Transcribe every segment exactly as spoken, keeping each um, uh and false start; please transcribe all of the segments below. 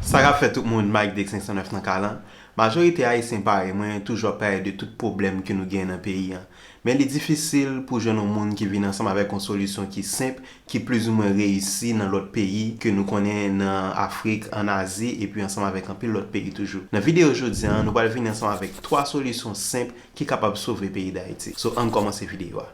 Sa k ap fèt tout moun, Mike Deck senk san nèf nan kay la. Majorite Ayisyen parèy mwen toujou ap pale de tout pwoblèm ke nou gen nan peyi an. Men li difisil pou jwenn yon moun ki vin ansanm avèk yon solisyon ki senp, ki plizoumwen reyisi nan lòt peyi ke nou konnen nan Afrik, ann Azi, epi ansanm avèk anpil lòt peyi toujou. Nan videyo jodi a, nou pral vini ansanm avèk twa solisyon senp ki kapab sove peyi Dayiti. So, ann kòmanse videyo a.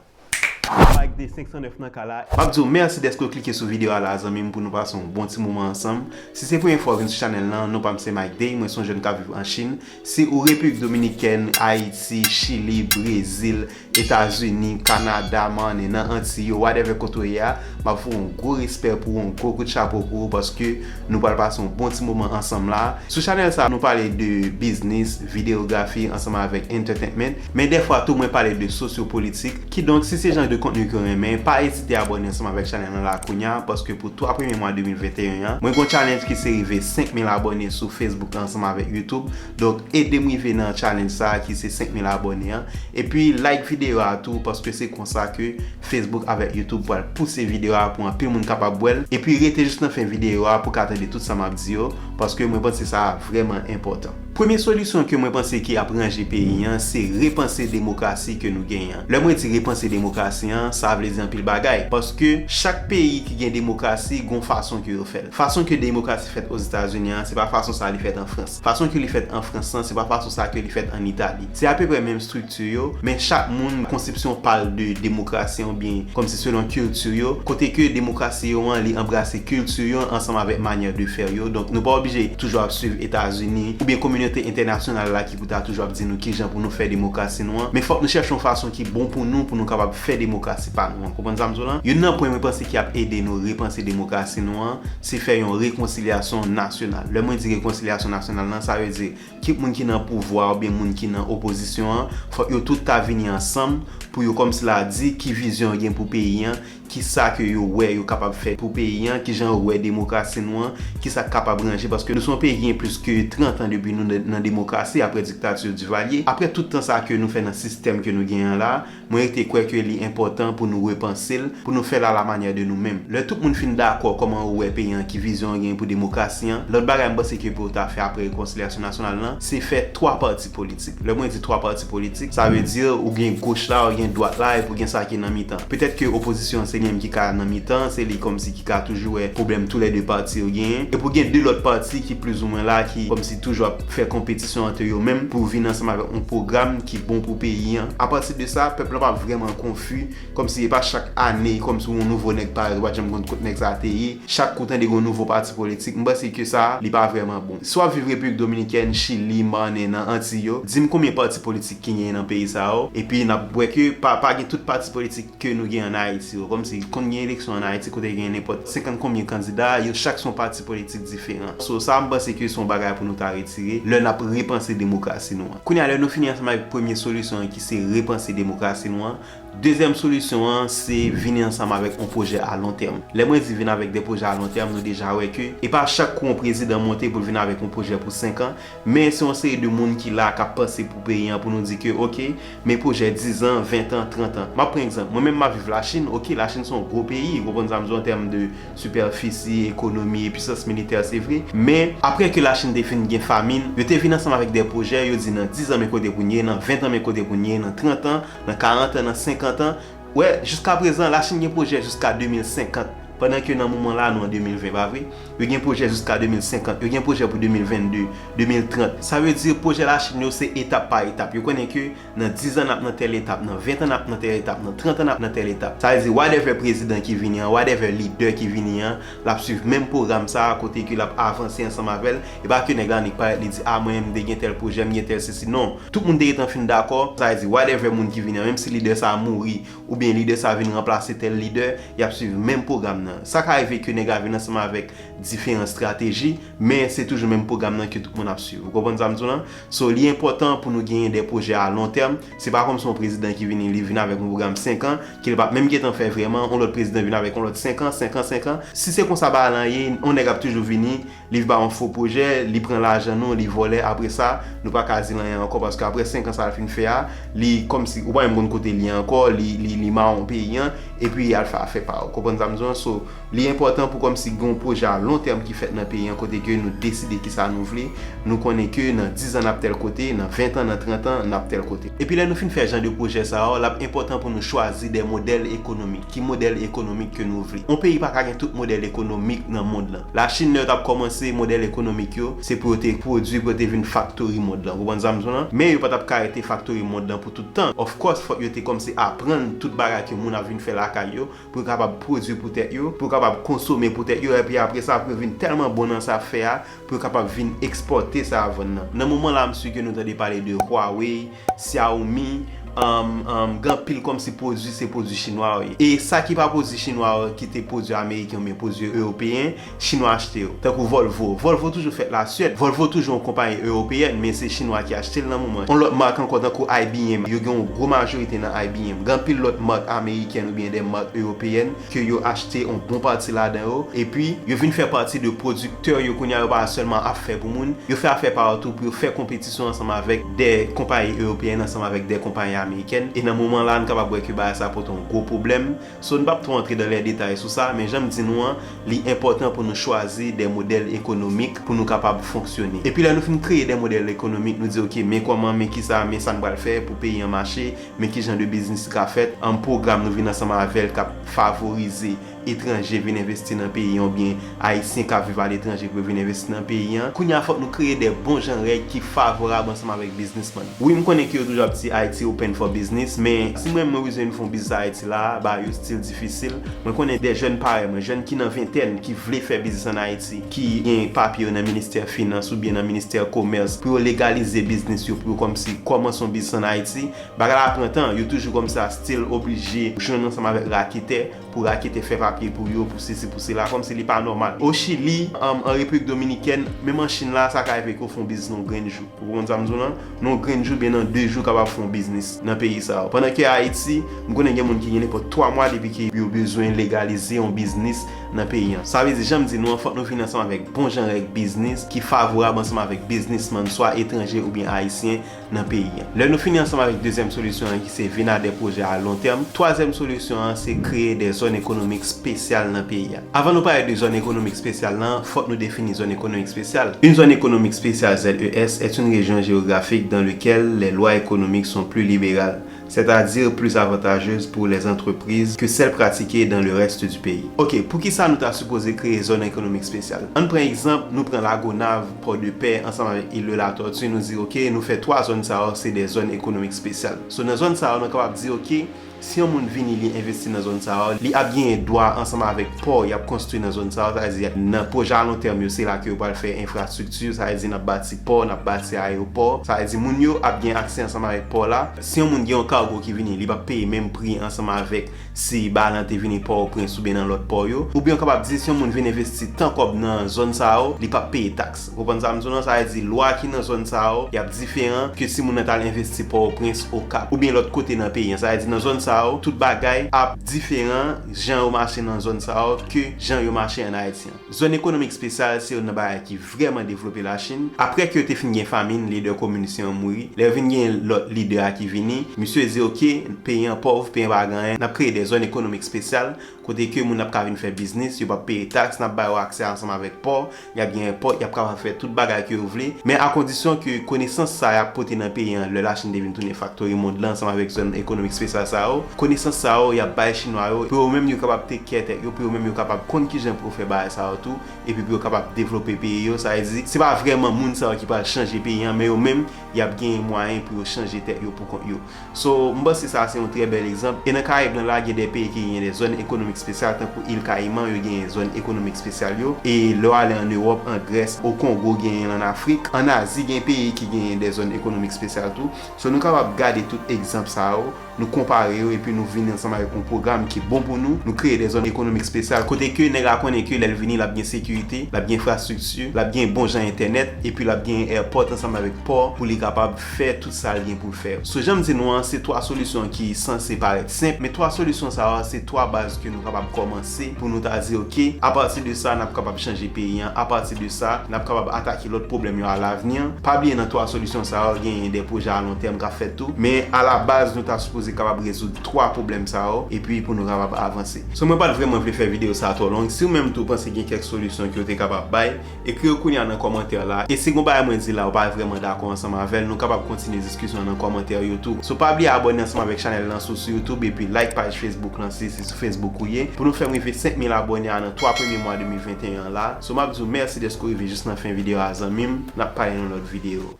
Mike Deck senk san nèf nan kay la. M ap di w mèsi dèske w klike sou videyo a la, zanmi m, pou nou pase yon bon ti moman ansanm. Si se premye fwa w vin sou chanèl lan, non pa m se Mike Deck, mwen se yon jèn k ap viv an Chin. Si ou Repiblik Dominikèn, Ayiti, Chili, Brezil, Etazini, Kanada, mannen, nan Antiy yo, whatever kote w ye a, m ap voye yon gwo respè pou ou, yon gwo kout chapo pou ou, paske nou pral pase yon bon ti moman ansanm la. Sou chanèl sa, nou pale de biznis, videyografi, ansanm avèk entertainment. Men dèfwa tou, mwen pale de sosyopolitik. Kidonk, si se jan de kontni ke w renmen, pa ezite abòne ansanm avèk chanèl lan la kounye a, paske pou twa premye mwa de mil venteyen an, mwen gen yon challenge ki se rive senk mil abòne sou Facebook la ansanm avèk YouTube. Donk, ede m rive nan challenge sa a ki se senk mil abòne an. Epi, like videyo a tou, paske se konsa ke Facebook avèk YouTube pral pouse videyo a pou anpil moun kapab wè l. Epi, rete jis nan fen videyo a pou w ka tande tout sa m ap di yo, paske mwen panse sa vrèman enpòtan. Premye solisyon ke mwen panse ki ap ranje peyi an, se repanse demokrasi ke nou genyen an. Lè mwen di repanse demokrasi an, sa vle di anpil bagay, paske chak peyi ki gen demokrasi, gon fason ke yo fè l. Fason ke demokrasi fèt Ozetazini an, se pa fason sa li fèt an Frans. Fason ke li fèt an Frans lan, se pa fason sa ke li fèt an Itali. Se apeprè menm estrikti yo, men chak moun konsepsyon pa l de demokrasi an, oubyen kòmsi selon kilti yo, kote ke demokrasi yo an, li anbrase kilti yo ansanm avèk manyè de fè yo. Donk, nou pa oblije toujou ap swiv Etazini oubyen kominote entènasyonal la ki pou ta toujou ap di nou kijan pou nou fè demokrasi nou an. Men fòk nou chèche yon fason ki bon pou nou, pou nou kapab fè demokrasi pa nou an. Konprann sa m di w lan? Youn nan pwen mwen panse ki ap ede nou repanse demokrasi nou an, se fè yon rekonsilyasyon nasyonal. Lè mwen di rekonsilyasyon nasyonal lan, sa vle di kit moun ki nan pouvwa oubyen moun ki nan opozisyon an, fòk yo tout ta vini ansanm pou yo kòmsi la di ki vizyon yo gen pou peyi an, ki sa ke yo wè yo kapab fè pou peyi an, kijan yo wè demokrasi nou an, ki sa k kapab ranje, paske nou se yon peyi ki gen plis ke trant an depi nou nan, nan demokrasi, apre diktati Divalye. Apre tout tan sa ke nou fè nan sistèm ke nou genyen an la, mwen rete kwè ke li enpòtan pou nou repanse l, pou nou fè l alamanyè de nou menm. Lè tout moun fin dakò kòman yo wè peyi an, ki vizyon yo genyen pou demokrasi an, lòt bagay m panse ke pou yo ta fè apre rekonsilyasyon nasyonal lan, se fè twa pati politik. Lè mwen di twa pati politik, sa vle di ou gen goch la, ou gen dwat la, epi ou gen sa ki nan mitan. Petèt ke opozisyon an se li menm ki ka nan mitan, se li kòmsi ki ka toujou wè pwoblèm toulède pati yo genyen. Epi ou gen de lòt pati ki plizoumwen la, ki kòmsi toujou ap fè konpetisyon ant yo menm pou vin ansanm avèk yon pwogram ki bon pou peyi an. Apati de sa, pèp lan p ap vrèman konfi, kòmsi e pa chak ane, kòmsi yon nouvo nèg parèt, ou pa t janm konn kot nèg sa a te ye. Chak kou w tande gen yon nouvo pati politik, m panse ke sa, li pa vrèman bon. Si w ap viv Repiblik Dominikèn, Chili, mannen, nan Antiy yo, di m konbyen pati politik ki genyen nan peyi sa yo, epi n ap wè ke pa, pa gen tout pati politik ke nou gen ann Ayiti yo. Kòmsi konn gen eleksyon ann Ayiti kote gen nenpòt senkant konbyen kandida, yo chak se yon pati politik diferan. So, sa, m panse ke se yon bagay pou nou ta retire lè n ap repanse demokrasi nou an. Kounye a, lè nou fini ansanm avèk premye solisyon an ki se repanse demokrasi nou an, dezyèm solisyon an, se vini ansanm avèk yon pwojè a lon tèm. Lè mwen di vin avèk de pwojè a lon tèm, nou deja wè ke e pa chak kou yon prezidan monte pou l vin avèk yon pwojè pou senk an, men se yon seri de moun ki la k ap panse pou peyi an, pou nou di ke, oke, men pwojè diz an, ven an, trant an. M ap pran egzanp. Mwen menm, m ap viv Lachin, oke, Lachin se yon gwo peyi, ou konprann sa m di w, an tèm de sipèfisi, ekonomi e pisans militè, se vre. Men, apre ke Lachin te fin gen famin, yo te vin ansanm avèk de pwojè, yo di nan diz an men kote pou n ye, nan ven an men kote pou n ye, nan trant an, nan karant an, nan senkant an. Wè, jiska prezan, Lachin gen pwojè jiska de mil senkant, pandan ke nan moman la, nou an de mil ven, pa vre? Yo gen pwojè jiska de mil senkant, yo gen pwojè pou de mil vennde, de mil trant. Sa vle di, pwojè Lachin yo, se etap pa etap. Yo konnen ke nan diz an n ap nan tèl etap, nan ven an n ap nan tèl etap, nan trant an n ap nan tèl etap. Sa vle di, whatever prezidan ki vini an, whatever lidè ki vini an, l ap swiv menm pwogram sa a, kote ke l ap avanse ansanm avè l. E pa ke nèg la annik parèt, li di, a, mwen, m te gen tèl pwojè, m gen tèl sesi. Non. Tout moun te gentan fin dakò. Sa vle di, whatever moun ki vini an, menm si lidè sa a mouri, oubyen lidè sa a vin ranplase tèl lidè, y ap swiv menm pwogram nan. Sa ka rive ke nèg la vin ansanm avèk diferan estrateji, men se toujou menm pwogram nan ke tout moun ap swiv. Ou konprann sa m di w lan? So, li enpòtan pou nou genyen de pwojè a lon tèm. Se pa kòmsi yon prezidan ki vini, li vin avèk yon pwogram senk an, ke li p ap menm gentan fè vrèman, yon lòt prezidan vin avèk yon lòt senk an, senk an, senk an. Si se konsa bagay lan ye, yon nèg ap toujou vini, li ba yon fo pwojè, li pran lajan nou, li vòlè, apre sa, nou pa ka di l anyen ankò, paske apre senk an sa l fin fè a, li kòmsi, ou pa menm konn kote l ye ankò, li, li, li mawon peyi an, epi al fè afè pa w. Konprann sa m di w an? So, li enpòtan pou kòmsi gen yon pwojè a lon tèm ki fèt nan peyi an, kote ke nou deside kisa nou vle, nou konnen ke nan diz an n ap tèl kote, nan ven tan, nan trant an, n ap tèl kote. Epi lè nou fin fè jan de pwojè sa yo, l ap enpòtan pou nou chwazi de modèl ekonomik. Ki modèl ekonomik ke nou vle? Yon peyi pa ka gen tout modèl ekonomik nan mond lan. Lachin, lè yo t ap kòmanse modèl ekonomik yo, se pou yo te pwodui, pou yo te vin faktori mond lan. Ou konprann sa m di w lan? Men yo pa t ap ka rete faktori mond lan pou tout tan. Of course, fòk yo te kòmsi aprann tout bagay ke moun ap vin fè lakay yo, pou yo kapab pwodui pou tèt yo, pou yo kapab konsome pou tèt yo, epi apre sa, pou yo vin tèlman bon nan sa y ap fè a, pou yo kapab vin ekspòte sa y ap vann nan. Nan moman la, m si ke nou tande pale de Huawei, Xiaomi, um, um, gen anpil kòmsi pwodui, se pwodui chinwa yo ye. E sa ki pa pwodui chinwa yo, ki te pwodui ameriken oubyen pwodui ewopeyen, chinwa achte yo. Tankou Volvo. Volvo toujou fèt Lasyèd. Volvo toujou yon konpayi ewopeyèn, men se chinwa ki achte l nan moman. Yon lòt mak ankò, tankou I B M. Yo gen yon gwo majorite nan I B M. Gen anpil lòt mak amerikèn oubyen de mak ewopeyèn ke yo achte yon bon pati ladan yo. Epi, yo vin fè pati de pwodiktè yo kounye a, yo pa sèlman ap fè pou moun. Yo fè afè pa yo tou pou yo fè konpetisyon ansanm avèk de konpayi ewopeyèn, ansanm avèk de konpayi amerikèn. E nan moman la, n kapab wè ke bagay sa pote yon gwo pwoblèm. So, n p ap twò antre dan lè detay sou sa, men jan m di nou an, li enpòtan pou nou chwazi de modèl ekonomik pou nou kapab fonksyone. Epi lè nou fin kreye de modèl ekonomik, nou di, "Ok, men kòman, men kisa, men sa n pral fè pou peyi an mache, men ki jan de biznis ki ka fèt." An pwogram nou vin ansanm avè l k ap favorize etranje vin envesti nan peyi an, oubyen Ayisyen k ap viv aletranje pou yo vin envesti nan peyi an. Kounye a, fòk nou kreye de bon jan règ ki favorab ansanm avèk biznismann. Wi, m konnen ke yo toujou ap di Ayiti open for business, men si mwen, mwen bezwen vin fè yon biznis Ayiti la, bagay yo still difisil. Mwen konnen de jèn parèy mwen, jèn ki nan ventèn, ki vle fè biznis ann Ayiti, ki gen papye yo nan ministè finans oubyen nan ministè komès, pou yo legalize biznis yo, pou yo kòmsi kòmanse yon biznis ann Ayiti. Bagay la pran tan, yo toujou kòmsi still oblije jwenn ansanm avèk raketè, pou raketè fè papye pou yo, pou sesi, pou sela, kòmsi li pa nòmal. O Chili, an, an Repiblik Dominikèn, menm an Chin la, sa ka rive ke w fè yon biznis nan yon grenn jou. Ou konprann sa m di w lan? Nan yon grenn jou, byen nan de jou, kapab fè yon biznis nan peyi sa yo. Pandan ke Ayiti, m konnen gen moun ki gen nenpòt twa mwa depi ke yo bezwen legalize yon biznis nan peyi an. Sa vle di, jan m di nou an, fòk nou vin ansanm avèk bon jan règ biznis ki favorab ansanm avèk biznismann, swa etranje oubyen ayisyen, nan peyi an. Lè nou fini ansanm avèk dezyèm solisyon an, ki se vin a de pwojè a lon tèm, twazyèm solisyon an, se kreye de zòn ekonomik espesyal nan peyi a. Avan nou pale de zòn ekonomik espesyal lan, fòk nou defini zòn ekonomik espesyal. Une zone économique spéciale, Z E S, est une région géographique dans laquelle les lois économiques sont plus libérales, c'est-à-dire plus avantageuses pour les entreprises que celles pratiquées dans le reste du pays. Ok, poukisa nou ta sipoze kreye zòn ekonomik espesyal? Ann pran egzanp, nou pran Lagonav, Port de Paix, ansanm avèk Il de la Tortue, nou di, ok, nou fè twa zòn sa yo, se de zòn ekonomik espesyal. So, nan zòn sa yo, nou kapab di, ok, si yon moun vini, li envesti nan zòn sa yo, li ap genyen dwa ansanm avèk pò y ap konstwi nan zòn sa yo, sa vle di, nan pwojè a lon tèm yo, se la ke yo pral fè enfrastrikti, sa vle di, n ap bati pò, n ap bati ayewopò, sa vle di, moun yo ap gen aksè ansanm avèk pò la. Si yon moun gen yon kago ki vini, li p ap peye menm pri ansanm avèk si Balan te vini Pòtoprens oubyen nan lòt pò yo. Oubyen w kapab di, si yon moun vin envesti tan kòb nan zòn sa yo, li p ap peye taks. Ou konprann sa m di w lan? Sa vle di, lwa ki nan zòn sa yo, y ap diferan ke si moun nan t al envesti Pòtoprens, Okap, oubyen lòt kote nan peyi an. Sa vle di, nan zòn sa yo, tout bagay ap diferan jan yo mache nan zòn sa yo ke jan yo mache ann Ayiti an. Zòn ekonomik espesyal se youn nan bagay ki vrèman devlope Lachin. Apre ke yo te fin gen famin, lidè kominis yo an mouri. Lè yo vin gen lòt lidè a ki vini, misye di, ok, peyi an pòv, peyi an pa gen anyen, n ap kreye de zòn ekonomik espesyal, kote ke moun ap ka vin fè biznis, yo p ap peye taks, n ap ba yo aksè ansanm avèk pò, y ap gen pò, y ap kapab fè tout bagay ke yo vle. Men a kondisyon ke konesans sa y ap pote nan peyi an, lè Lachin te vin tounen faktori mond lan ansanm avèk zòn ekonomik espesyal sa yo, konesans sa yo, y ap bay Chinwa yo, pou yo menm yo kapab take care tèt yo, pou yo menm yo kapab konn kijan pou yo fè bagay sa yo tou, epi pou yo kapab devlope peyi yo. Sa vle di, se pa vrèman moun sa yo ki pral chanje peyi an, men yo menm, y ap genyen mwayen pou yo chanje tèt yo pou kont yo. So, m panse sa se yon trè bèl egzanp. E nan Karayib lan la, gen de peyi ki genyen de zòn ekonomik espesyal, tankou Il Kayiman, yo genyen zòn ekonomik espesyal yo. E lè w ale ann Ewòp, an Grès, o Kongo, genyen l ann Afrik. Ann Azi, gen peyi ki genyen de zòn ekonomik espesyal tou. So, nou kapab gade tout egzanp sa yo, nou konpare yo, epi nou vini ansanm avèk yon pwogram ki bon pou nou. Nou kreye de zòn ekonomik espesyal, kote ke nèg la konnen ke lè l vini, l ap gen sekirite, l ap gen enfrastrikti, l ap gen bon jan entènèt, epi l ap gen airport ansanm avèk pò pou li kapab fè tout sa l gen pou l fè. So, jan m di nou an, se twa solisyon ki sanse parèt senp, men twa solisyon sa yo, se twa baz ke nou kapab kòmanse pou nou ta di, ok, apati de sa, n ap kapab chanje peyi an, apati de sa, n ap kapab atake lòt pwoblèm yo alavni an. Pa bliye nan twa solisyon sa yo, genyen de pwojè a lon tèm k ap fèt tou, men alabaz, nou ta sipoze kapab rezoud twa pwoblèm sa yo, epi pou nou kapab avanse. So, mwen pa t vrèman vle fè videyo sa twò long. Si w menm tou panse gen kèk solisyon ke w te kapab bay, ekri yo kounye a nan kòmantè la. E si gon bagay mwen di la, ou pa vrèman dakò ansanm avè l, nou kapab kontinye diskisyon an nan kòmantè yo tou. So, pa bliye abòne ansanm avèk chanèl lan sou, sou YouTube, epi like paj Facebook lan si se sou Facebook ou ye, pou nou fè m rive senk mil abòne a nan twa premye mwa de mil venteyen an la. So, m ap di w mèsi dèske w rive jis nan fen videyo a, zanmi m. N ap pale nan lòt videyo.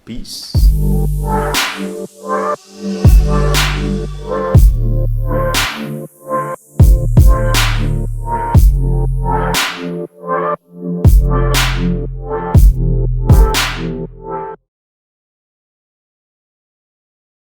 Peace.